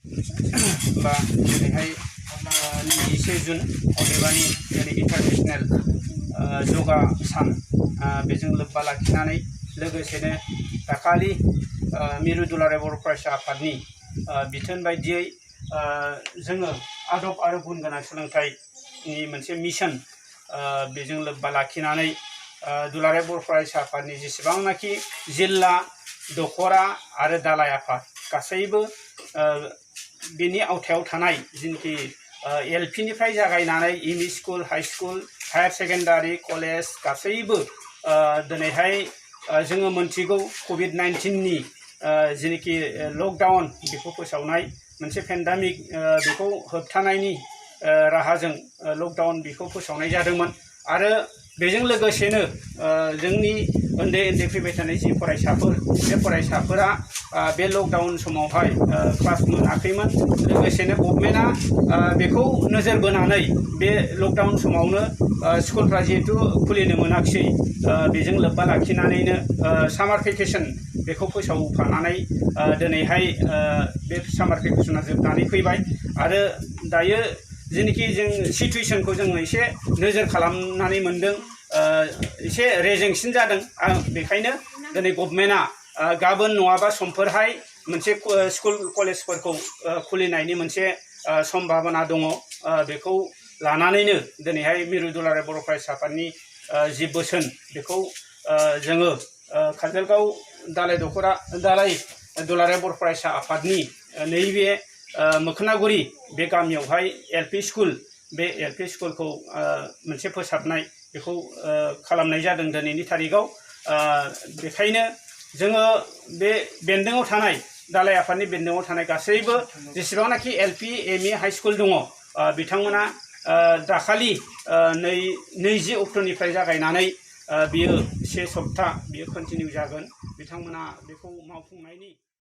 बा दिनैहाय 21 जुन अदेबानि दिनै इन्टारनेशनेल योगा सान बेजों लोब्बा लाखिनानै लोगोसेनो दाखालि मिरु दुलाराय बर' फरायसा आफादनि बिथोन बायदियै जोङो आदब आरो गुन गोनां सोलोंथाइनि मोनसे मिशन बेजों लोब्बा लाखिनानै दुलाराय बर' फरायसा आफादनि जेसेबांनाखि जिल्ला दखरा आरो दालाय आफाद गासैबो बेनि आवथायाव थानाय जिनोखि एलपि निफ्राय जागायनानै ME school high school higher secondary college गासैबो दिनैहाय जोङो मोनथिगौ कोविड-19 नि जिनोखि लकडाउन बेखौ फोसावनाय मोनसे पेन्डेमिक बेखौ होबथानायनि राहाजों लकडाउन बेखौ फोसावनाय जादोंमोन आरो बेजों लोगोसेनो जोंनि उन्दै उन्दै फैबाय थानाय जि फरायसाफोर बे फरायसाफोरा बे लकडाउन समावहाय क्लास मोनाखैमोन लोगोसेनो गभर्नमेन्टआ बेखौ नोजोर बोनानै बे लकडाउन समावनो स्कुलफ्रा जिहेतु खुलिनो मोनाखिसै बेजों लोब्बा लाखिनानैनो सामार भेकेसन बेखौ फोसावफानानै दिनैहाय बे सामार भेकेसना जोबनानै फैबाय आरो दायो जिनोखि जों सिटुएसनखौ जों एसे नोजोर खालामनानै मोनदों एसे रेजेंसिन जादों बेखायनो दिनै गभर्नमेन्टआ गाबोन नङाबा समफोरहाय मोनसे स्कुल कलेजफोरखौ खुलिनायनि मोनसे सम्भाबना दङ बेखौ लानानैनो दिनैहाय मिरु दुलाराय बर' फरायसा आफादनि जि बोसोन बेखौ जोङो काजलगाव दालाय दखरा दालाय दुलाराय बर' फरायसा आफादनि नैबे मोखोनागुरि बे गामियावहाय एलपि स्कुल बे एलपि स्कुलखौ मोनसे फोसाबनाय बेखौ खालामनाय जादों दिनैनि तारिखआव बेखायनो जोङो बे बेन्दोङाव थानाय दालाय आफादनि बेन्दोङाव थानाय गासैबो जेसेबांनाखि एलपि एमइ हाई स्कुल दङ बिथांमोना दाखालि 20 अक्ट'निफ्राय जागायनानै बियो 1 सप्ता बियो कन्टिनिउ जागोन बिथांमोना बेखौ मावफुंनायनि